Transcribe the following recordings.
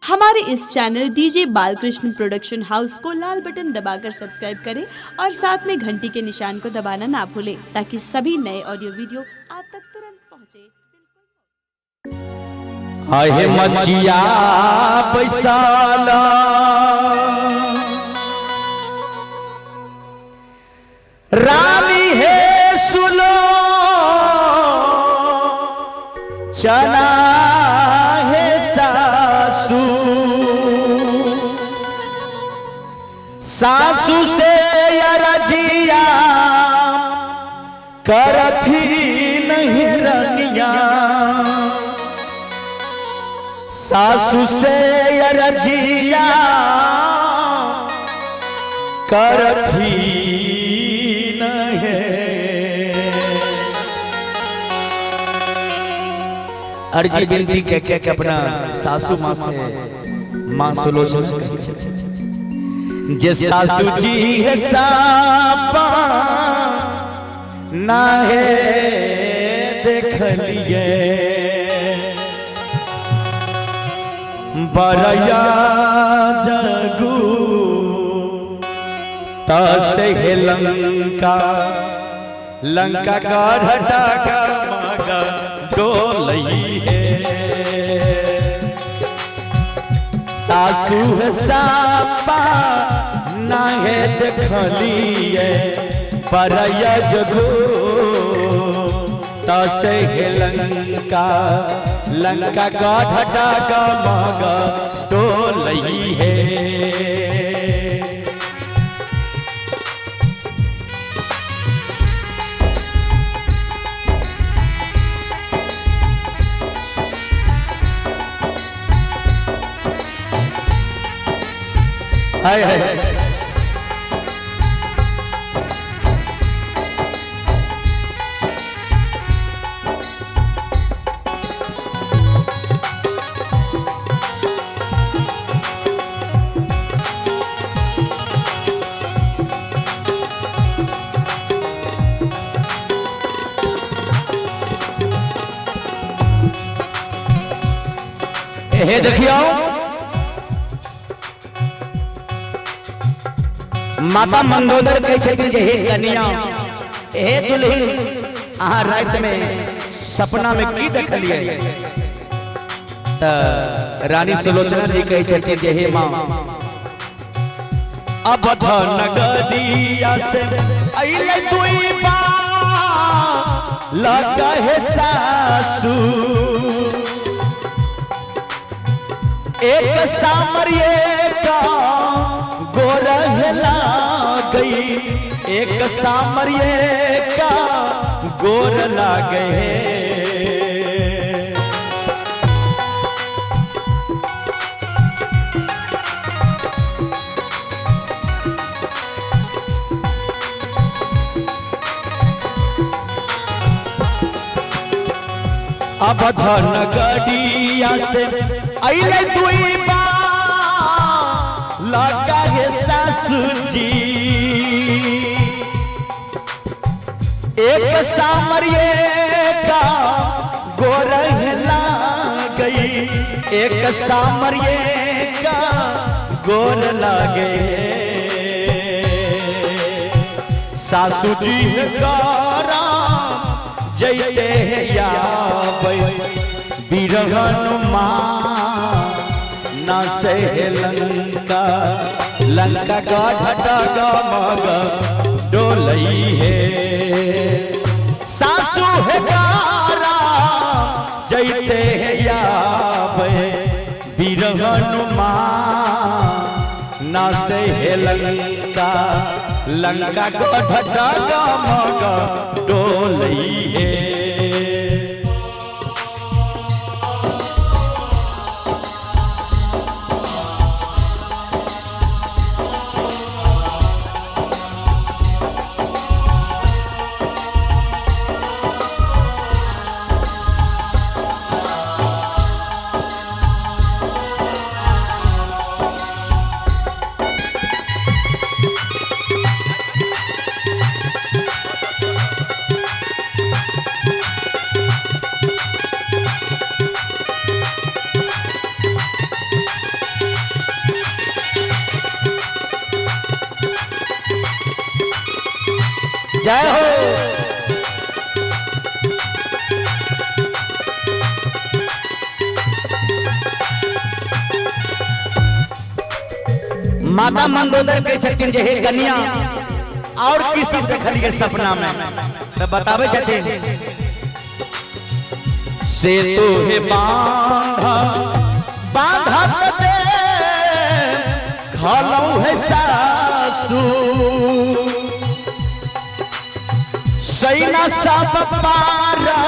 हमारे इस channel DJ Balkrishna production house को लाल बटन दबाकर सब्सक्राइब करें और साथ में घंटी के निशान को दबाना ना भूलें ताकि सभी नए ऑडियो वीडियो आप तक तुरंत पहुंचे। आहे मचिया बैसाला रानी हे सुनो चना है सासू, सासू से अरजिया करथी नहीं रनिया, सासू से अरजिया करथी नहीं। अर्जी विनती कह के, के अपना सासू माँ से माँ सुलोचना जे सासू जी है सापा ना है देख लिए बरया जगू तसे हे लंका, लंका का घटा का मगा डोलई है। सासू है सापा ना है देखलिए बरया जगू तसे हे लंका, लंका का घटा का मगा डोलई है। हाय हाय हे देखियो माता मंदोदर कहै छथिन जे हे कन्या, हे दुल्हन, अहाँ राति में सपना में की देखलियै? त रानी सुलोचना जी कहै छथिन जे हे माँ, अब नगरिया से अइलै दुई बार लगा हे सासू, एक सामरिये का गोरह गई, एक सामरिये का गोर लागे। अब धन गड़िया से अइले दुई बार लगा हे सासू जी, एक सामरिये का गोरह गई, एक सामरिये का गोर लागे। सासू जी राम जैते याबै बिरहन माँ ना से लंका, लंका का घटा मग डोलई है। सासू है गारा जैते याबै बिरहन माँ ना से लंका, लंका का घटा मग डोलई है। जय हो। माता मंदोदर के छथिन जे हे कन्या और की सब देखलिए सपना में, तो बतावे छथिन से तो हे बांधा बांधा दे खलौ है सासू सैना सब पारा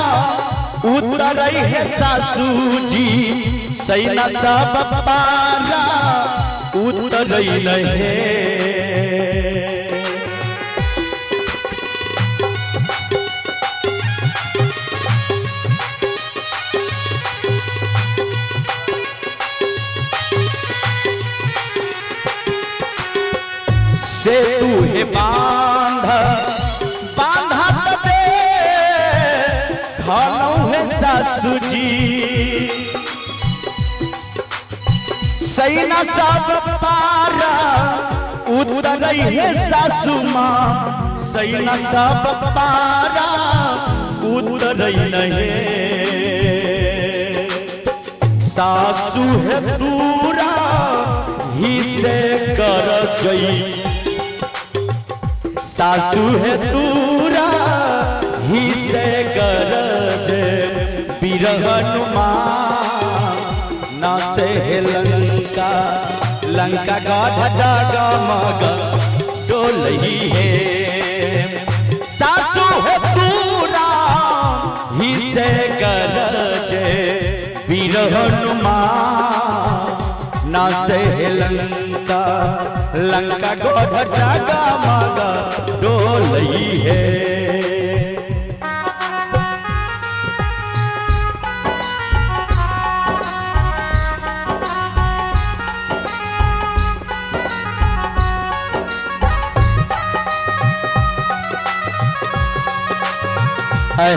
उतरई है सासू जी सैना सब पारा उतरई है। से तू हे बांधा बांधा दे खलौ है सासू जी सैना सब पारा उतरई है सासू माँ सैना सब पारा उतरई नहीं सासू है दूरा ही से कर जई सासू है दूरा ही से गरज वीर हनुमान ना से लंका लंका गाढ़ मग डोलही है सासू है दूरा ही से गरज वीर हनुमान ना से लंका लंका गाढ़ मग डोलही है। है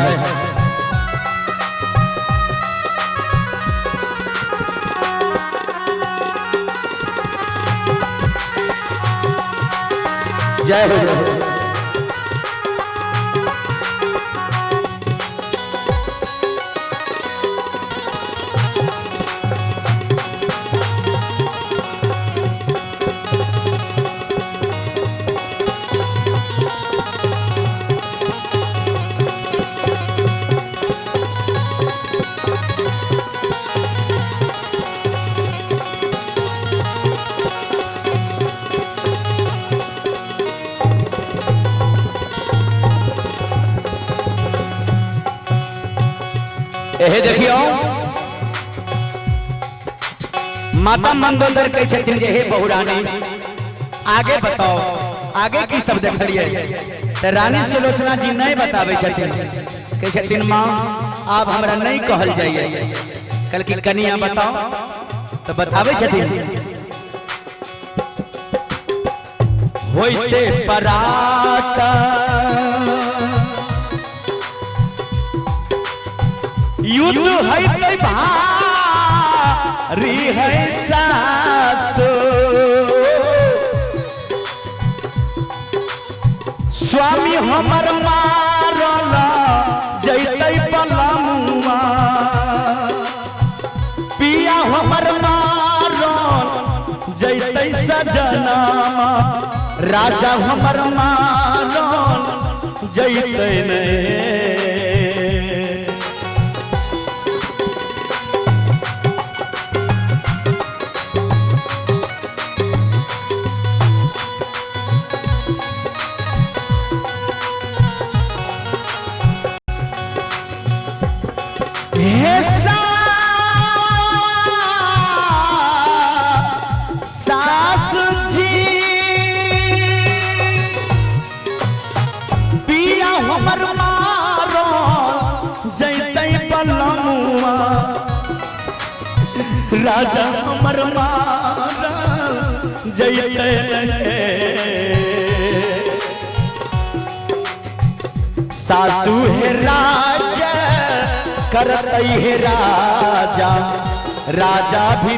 जय हो जय हो। एहे देखियो माता मंदोदर कहे छथिन जे हे बहुरानी आगे बताओ आगे की सब देखलिए, तो रानी सुलोचना जी नहीं बतावे छथिन, कहे छथिन माँ आप हमरा नहीं कहल जाइए, कल की कनिया बताओ, तो बतावे छथिन होइते परात युद्ध है भारी है सासु स्वामी हमर मारल जैतै पलमुआ पिया हमर मारल जैतै सजनामा राजा हमर मारल जैतै ने। सासु जी पिया हमर मारो जैतै पलमुआ राजा हमर मारो जैतै सासु हे राजा करतै हे राजा राजा भी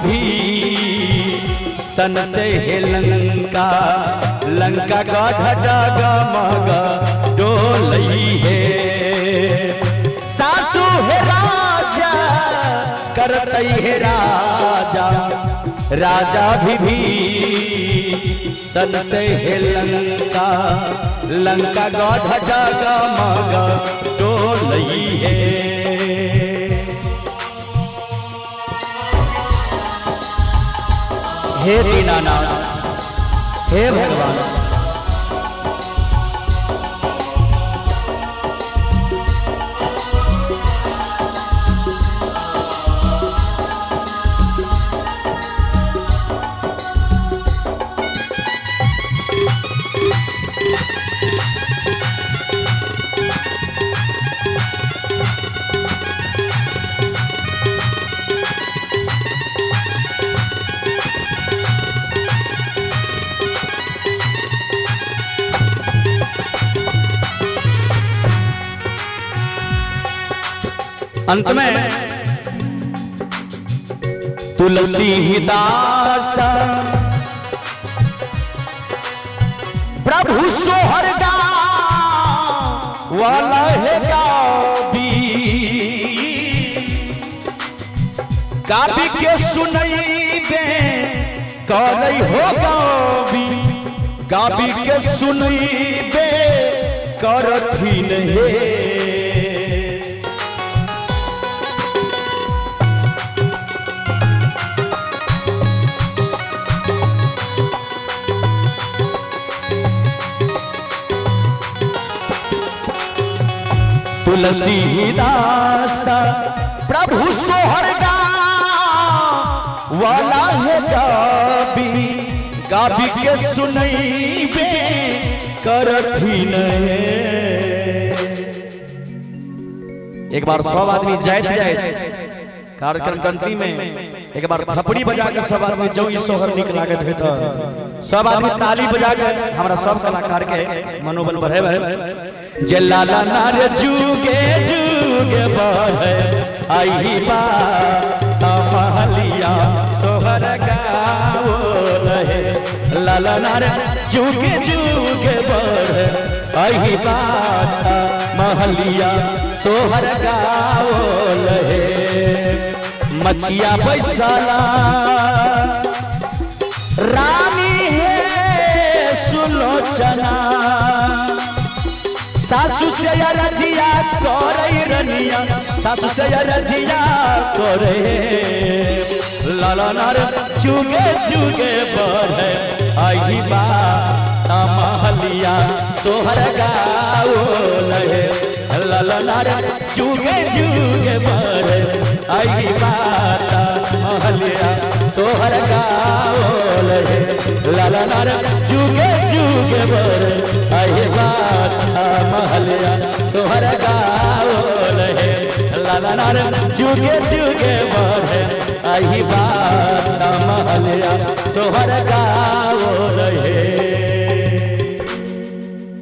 सन से हे लंका लंका गाढ़ मग डोल। डोलई हे। सासू हे राजा करतई हे राजा, राजा भी सन से हे लंका, लंका गढ़ जगमग डोलई हे। हे दीनानाथ, हे भगवान, अंत में तुलसी दास प्रभु सोहर वाला है गाबी, गाबी के सुनई दे करई हो गाबी, गाबी के सुनई दे करथिन हे। तुलसीदास प्रभु सोहर वाला है गाबी, गाबी के सुनई बे करथिन हे। एक बार सब आदमी जाइत जाइत कार्यक्रम कंट्री में एक बार थपड़ी बजा के सब आदमी जो ई सोहर निक लागत है त सब आदमी ताली बजा के हमरा सब कलाकार के मनोबल बढ़े है। जे लाला नार जुगे जुगे बढ़े आई बा महलिया सोहर गाओ रहे, लाला नार जुगे जुगे बढ़े आई बा महलिया सोहर गाओ रहे। मचिया बैसला रानी है सुलोचना, सासू से रजिया करे रनिया, सासू से रजिया करे, लाला नार जुगे जुगे बढ़े आई बा महलिया सोहर गाओ रहे, लाला नार जुगे जुगे बढ़े आई बात महलिया सोहर गाओ रहे, लाला नार जुगे जुगे बढ़े आई बात महलिया सोहर गाओ रहे, लाला नार जुगे जुगे बढ़े आई बात महलिया सोहर गाओ रहे।